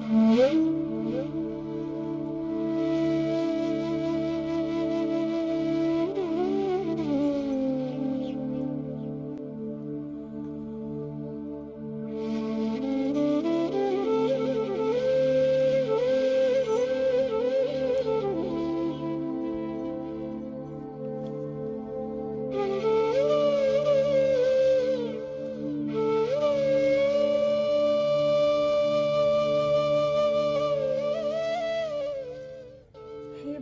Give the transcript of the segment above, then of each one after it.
हे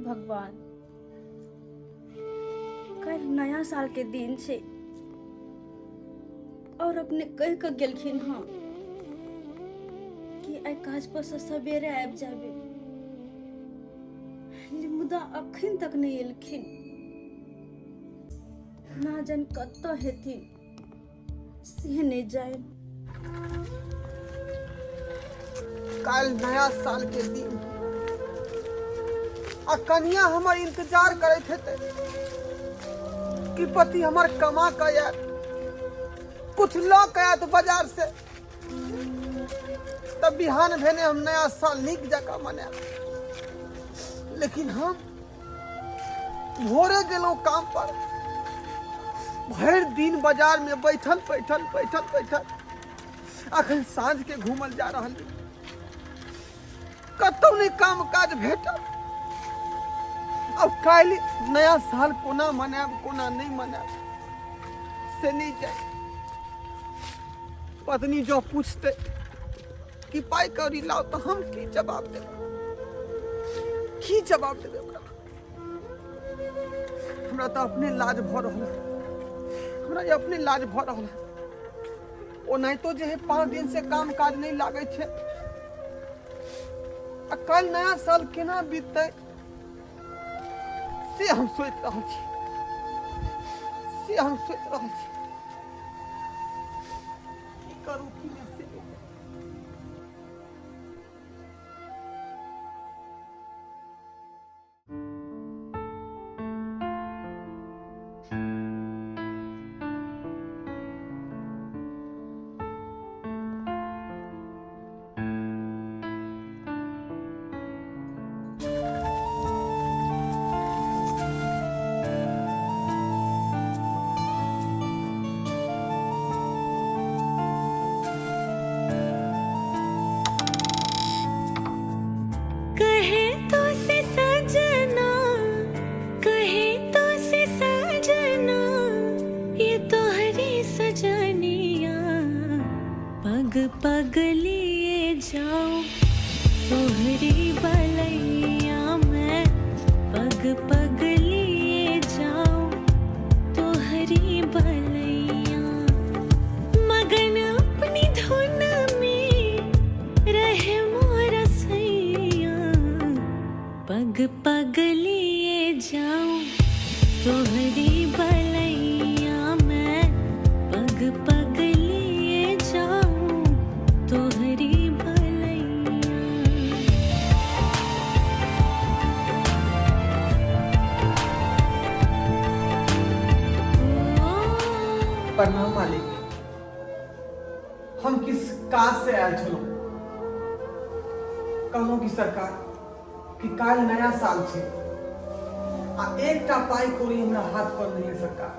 भगवान, काल्हि नया साल के दिन छै और अपने कहि कऽ गेलखिन हँ कि आइ काज पर से सवेरे आबि जाबे, मुदा अखन तक नहि एलखिन। ना जान कतऽ हेथिन से नहि जानि। काल्हि नया साल के दिन आ कनिया हमर इंतजार करैत हेतै कि पति हमर कमा कऽ आयत, कुछ लऽ कऽ आयत बाजार से, तब बिहान भेने हम नया साल नीक जकाँ मनायब। लेकिन हम भोरे गेलहुँ काम पर, भरि दिन बाजार में बैठल बैठल बैठल बैठल अखन साँझ के घूमल जा रहल छी। कतौ नहि काम काज भेटल। अब काल्हि नया साल कोना मनायब कोना नहि मनायब से नहि जाय। पत्नी जो पूछते कि पाइ कौड़ी लाओ तऽ हम की जवाब देबै, की जवाब देबै ओकरा? हमरा तऽ अपने लाज भऽ रहल है, हमरा जे अपने लाज भऽ रहल है। ओनाहितो जे है 5 दिन से काम काज नहि लागै छै, आ काल्हि नया साल केना बीततै से हम सोचि रहल छी, से हम सोचि रहल छी। की करू की नहि से। कहे तो से सजना, कहे तो से सजना, ये तोहरी सजनिया, पग पग लिए जाऊं तोहरी बलैया मैं, पग पग लिए जाऊं तोहरी बलैया, मगन अपनी धुन में रहे मोरा सैया, पग पग लिए जाऊं तोहरी बलैया मैं, पग पग लिए जाऊं तोहरी बलैया। प्रणाम मालिक, हम किस काज से आयल छलहुँ? कहलहुँ कि सरकार कि काल्हि नया साल छै आ एकटा पाइ कौड़ी हमरा हाथ पर नहि है सरकार,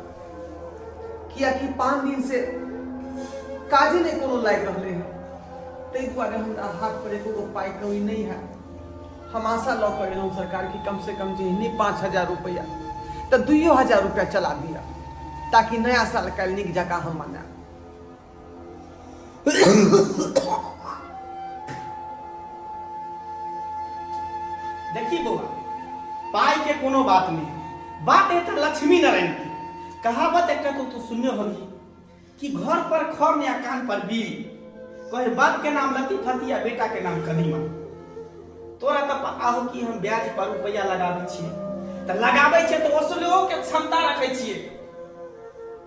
कियाकि 5 दिन से काजे नहि कोनो लागि रहलै हँ, ताहि दुआरे हमरा हाथ पर एको गो पाइ कौड़ी नहि है। हम आशा लऽ कऽ एलहुँ सरकार कि कम से कम जे नहि 5000 रुपैआ तऽ 2000 रुपैआ चला दिअ, ताकि नया साल काल्हि नीक जकाँ हम मनायब। देखी बौआ, पाइ के कोनो बात नहीं, बात एकटा लक्ष्मी नारायण के कहावत एकटा तो तू सुनने होगी कि घर पर खर या कान पर बीड़ी, कहे बाप के नाम लतीफती या बेटा के नाम कदीमा। तोरा तऽ पता हो कि हम ब्याज पर रुपैआ लगाबै छियै, तऽ लगाबै छियै तऽ वसूलियो के क्षमता रखै छियै।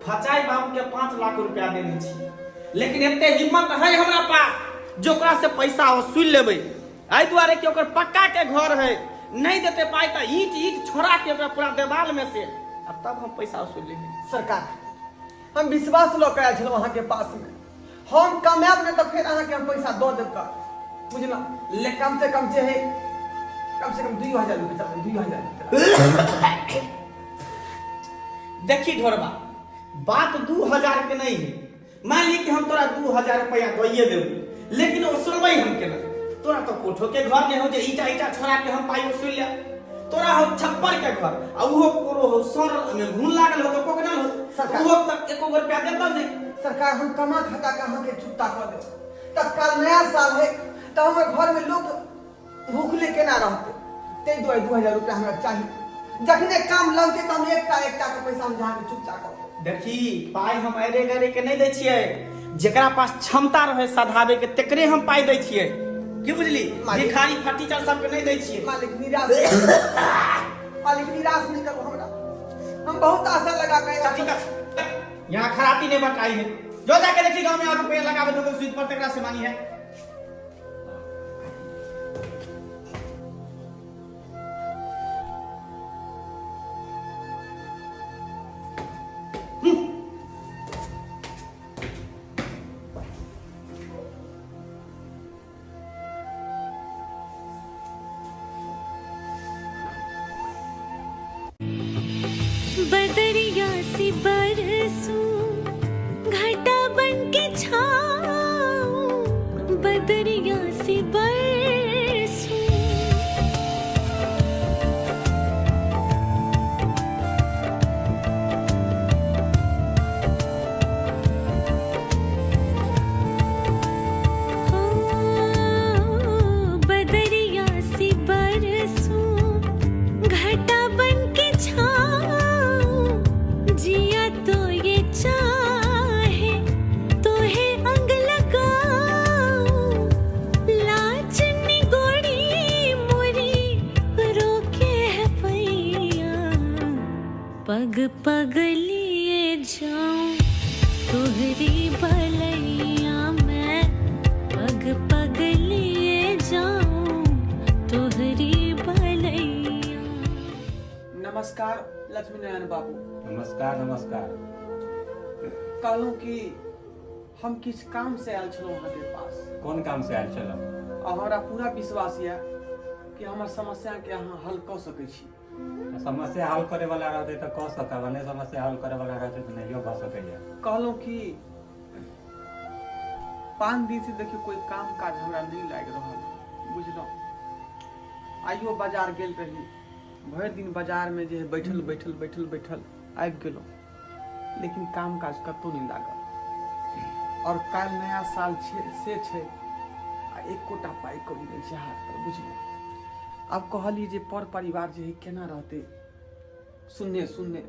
फचाई बाबू के 5 लाख रुपया देने छियै, लेकिन एते हिम्मत है हमरा पास जो ओकरा से पैसा वसूल लेबै। एहि दुआरे कि ओकर पक्का के घर है, नहीं देते पाई तऽ ईंट ईंट छोड़ा के ओकरा पूरा देवाल में से, आ तब हम पैसा वसूल लेबै। सरकार, हम विश्वास लऽ कऽ आयल छलहुँ अहाँके पासमे, हम कमायब नहि तऽ फेर अहाँके हम पैसा दऽ देब। कर बुझलहुँ ले कम से कम जे है कम से कम 2000 रुपया चल 2000 रुपया। देखी ढोरबा, बात 2000 के नहीं है। मान ली कि हम तोरा 2000 रुपया दइए देबू, लेकिन ओसलबै हम केना? तोरा तो कोठो के घर नहीं हो जे ईटा ईटा छोड़ा के हम पाई ओसुल ले। तोरा हो छप्पर के घर आ उहो कोरो हो सड़ल, ओमे घुन लागल हो तो कोकनल हो। सरकार- उहो तक एको गो रुपया देतौ नहीं। सरकार, हम कमा खटा के अहाँके चुकता कऽ देब। तत्काल नया साल है तऽ हमर घरमे लोक भूखले केना रहतै? ताहि दुआरे 2000 रुपया हमरा चाही। जखने काम लगतै तऽ हम एकटा एकटा के पैसा हम अहाँके चुकता कऽ देब। देखी, पाइ हम अरे गरे के नहीं दै छियै। जेकरा पास क्षमता रहे सधाबे के, तेकरे हम पाइ दै छियै। की बुझली? मालिक- भिखारी फटीचर सबके नहीं दै छियै। मालिक, निराश, मालिक, निराश नहीं करू हमरा। हम बहुत आशा लगा के चल, ठीक है। यहाँ खराती नहीं बटाई है। जो जाके देखी गांव में और रुपया लगावे तो सुई पर तेकरा से मांगी है। बदरिया सी बरसूं, घटा बन के छाऊं, बदरिया सी बरसूं। हो बदरिया सी बरसूं, घटा बन के छाऊं, जिया तो ये चाहे तो है अंग लगाऊं, लाज निगोड़ी मोरी रोके है पैया, पग पग लिए जाऊं तोहरी बलैया, मैं पग पग लिए जाऊं तोहरी बलैया। नमस्कार लक्ष्मी नारायण बाबू। नमस्कार, नमस्कार। कहलहुँ कि हम किछु काम से आयल छलहुँ अहाँके पास। कोन काम से आयल छलहुँ? आ हमरा पूरा विश्वास यऽ कि हमर समस्याके अहाँ हल कऽ सकै छी। समस्या हल करे वाला रहतै तऽ कऽ सकब, आ नहि समस्या हल करे वाला रहतै तऽ नहियो भऽ सकैया। कहलहुँ कि 5 दिन से देखियौ कोई काम काज हमरा नहि लागि रहल है, बुझलहुँ? आइयो बाजार गेल रही, भरि दिन बाजारमे जे है बैठल बैठल बैठल बैठल आबि गेलहुँ, लेकिन काम काज कतहु नहि लागल। आओर काल्हि नया साल छै से छै आ एकोटा पाइ कौड़ी नहि छै हाथ पर, बुझलहुँ? आब कहलियै जे पर परिवार जे है केना रहतै शून्य शून्य?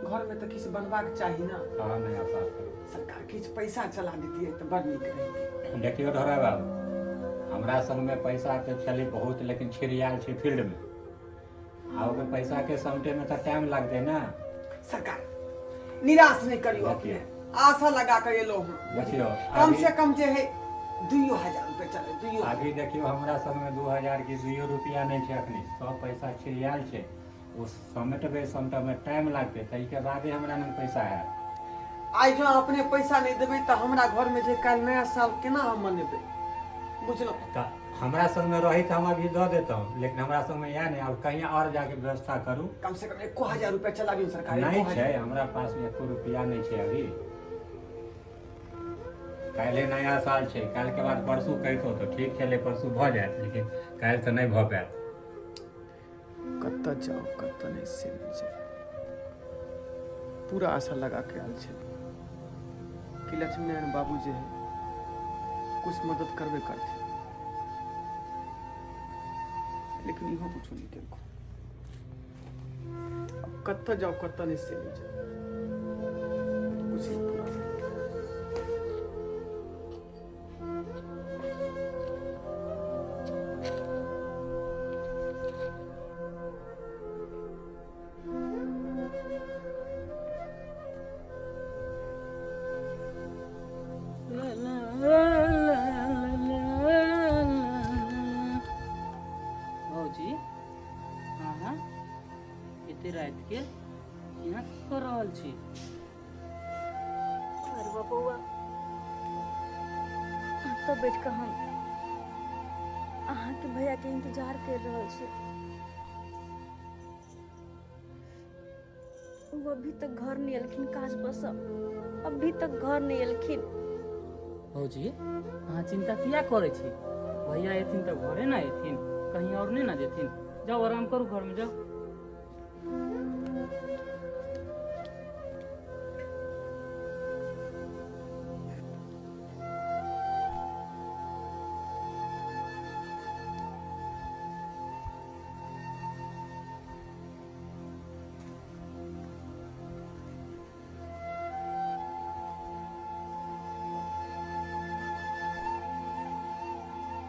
घरमे तऽ किछु बनबाक चाही ने। हाँ, नया साल के। सरकार, किछु पैसा चला देतियै तऽ बड़ नीक रहितै। देखियौ ढोरा बाबू, हमरा संगमे पैसा तऽ छलै बहुत, लेकिन छिड़ियाल छै फील्डमे, आ ओकर पैसाके समेटेमे तऽ टाइम लगतै ने। सरकार, निराश नहि करियौ अपने। देखियौ। आशा लगा कऽ एलहुँ हँ। देखियौ, कम अभी- से कम जे है 2000 रुपये चले, दुइयो। अभी देखियौ, हमरा संगमे 2000 की दुइयो रुपया नहि छै। अखनी सब पैसा छिड़ियाल छै। ओ समेटबै, समेटऽमे टाइम लागतै, ताहिके बादे हमरा लग पैसा आयत। आइ जँ अपने पैसा नहि देबै तऽ हमरा घरमे जे काल्हि नया साल केना हम मनेबै, बुझलहुँ? तऽ हमरा संगमे रही तऽ हम अभी दऽ देतहुँ, लेकिन हमरा संगमे इएह नहि। आब कहीं आओर जाके व्यवस्था करू। कम से कम 1000 रुपया चलाबियौ सरकार, नहि 1000। छै, हमरा पासमे एको रुपया नहि छै अभी। काल्हि नया साल छै, काल्हिके बाद परसू कहितो तऽ ठीक छलै, परसू भऽ जायत, लेकिन काल्हि तऽ नहि भऽ पायत। कतऽ जाउ, कतऽ नहि से नहि जाउ। पूरा आशा लगा के आयल छै कि लक्ष्मीनारायण बाबू जे है कुछ मदद करबे करथिन, लेकिन इहो कुछो नहि केलको। अब कतऽ जाउ, कतऽ नहि से नहि जाउ, कुछ नहीं पूरा। भौजी, अहाँ एते रातिके यहाँ की कऽ रहल छी? अरे बौआ, एतऽ बैठ कऽ हम अहाँके भैयाके इंतजार कर रहल छै। ओ अभी तक घर नहि एलखिन काज पर से, अभी तक घर नहि एलखिन। भौजी, अहाँ चिंता किया करै छी? भैया एथिन तऽ घरे ना एथिन, कहीं और नहीं ना जेथिन। जाओ आराम करू, घर में जाओ।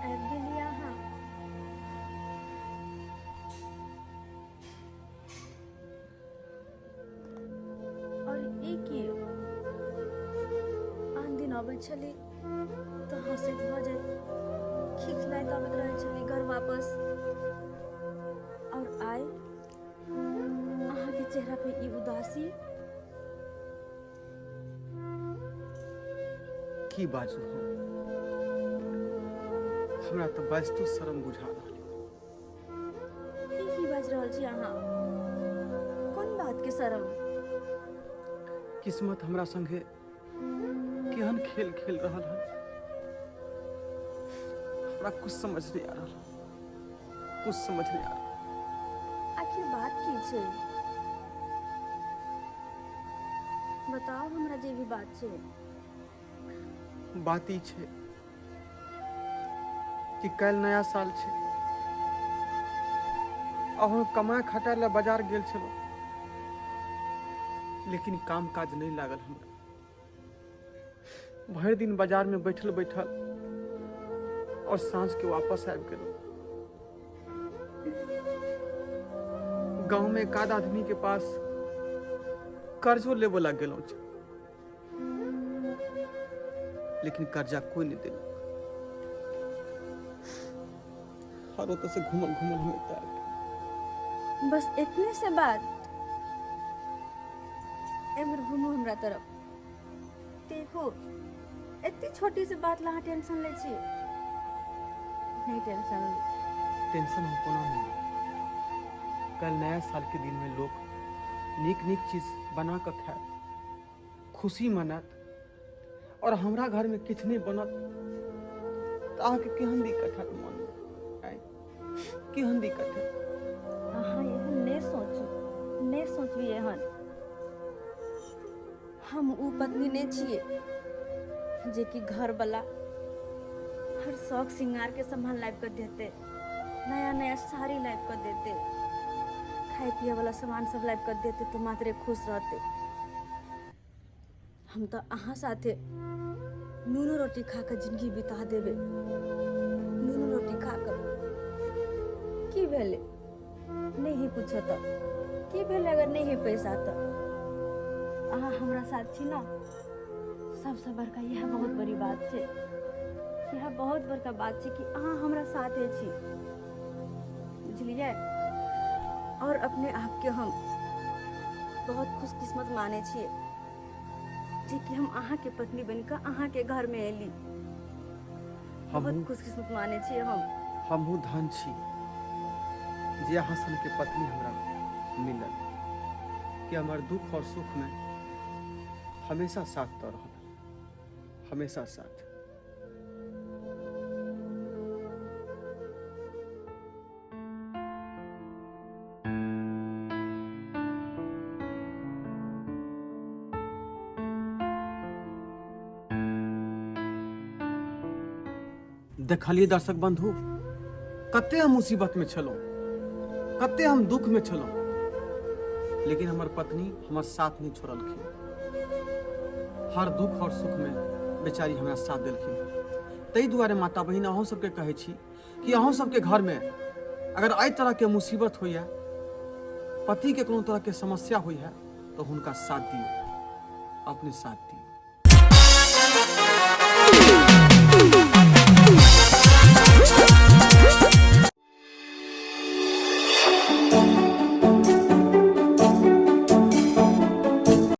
आबि गेलियै अहाँ? और ई की, आन दिन अबै छली तऽ हँसैत बजैत खिखलाइत अबैत रहै छली घर वापस, और आइ अहाँके चेहरा पे ई उदासी? की बाजू हम, हमरा तऽ बाजितो शरम बुझा रहल। ई की बाजि रहल छी अहाँ? कोन बात के शरम? किस्मत हमरा संगे केहन खेल खेल रहल है, हमरा कुछ समझ नहीं आ रहल, कुछ समझ नहीं आ रहल। आखिर बात की छै, बताउ हमरा जे भी बात छै। बात ई छै कि काल्हि नया साल छै आ हम कमाय खटाय लए बाजार गेल छलहुँ, लेकिन काम काज नहि लागल हमरा। भरि दिन बाजारमे बैठल बैठल और साँझ के वापस आबि गेलहुँ। गाँव में एक आध आदमी के पास कर्जो लेबो लग गेलहुँ, लेकिन कर्जा कोई नहीं देलक। हर ओतऽ से घूमल घूमल हम एतऽ आबि गेलहुँ। बस इतने से बात? एमहर घूमू हमरा तरफ, देखू। एते छोटी से बात ला अहाँ टेंशन लै छी? नहीं टेंशन ली। टेंशन हम कोना नहीं लेब? कल नया साल के दिन में लोग नीक नीक चीज बना कऽ खायत, खुशी मनात, और हमरा घर में किछु नहि बनत तऽ अहाँके केहन दिक्कत हैत मनमे? आँय, केहन दिक्कत हैत? अहाँ एहन नहि सोचू, नहि सोचू एहन। हम उ पत्नी नहि छियै जेकि घरवला हर शौक श्रृंगारके सामान लाबि कऽ देतै, नया नया साड़ी लाबि कऽ देतै, खाय पियैवला सामान सब लाबि कऽ देतै तऽ मात्रे खुश रहतै। हम तऽ अहाँ साथे नूनो रोटी खा कऽ जिंदगी बिता देबै। नूनो रोटी खा कऽ की भेलै? नहि ही कुछो तऽ की भेलै? अगर नहि है पैसा तऽ अहाँ हमरा साथ छी ने, सबसँ बड़का इएह बहुत बड़ी बात छै। इएह बहुत बड़का बात छै कि अहाँ हमरा साथे छी, बुझलियै? और अपने आपके हम बहुत खुशकिस्मत मानै छियै जे कि हम अहाँके पत्नी बनि कऽ अहाँके घरमे एली। बहुत हमहूँ खुशकिस्मत मानै छियै हम। हमहूँ धन छी जे अहाँ सनके पत्नी हमरा मिलल, कि हमर दुख और सुख में हमेशा साथ दऽ रहल, हमेशा साथ। देखलिए दर्शक बंधु, कते हम मुसीबत में छलहुँ, कते हम दुख में छलहुँ, लेकिन हमर पत्नी हमर साथ नहीं छोड़लखिन। हर दुख और सुख में बेचारी हमरा साथ देलखिन। ताहि दुआरे माता बहिन, अहूँ सबके कहै छी कि अहूँ सबके घर में अगर एहि तरह के मुसीबत होइए, पति के कोनो तरह के समस्या होइए, तऽ हुनका साथ दियौ, अपने साथ दियौ।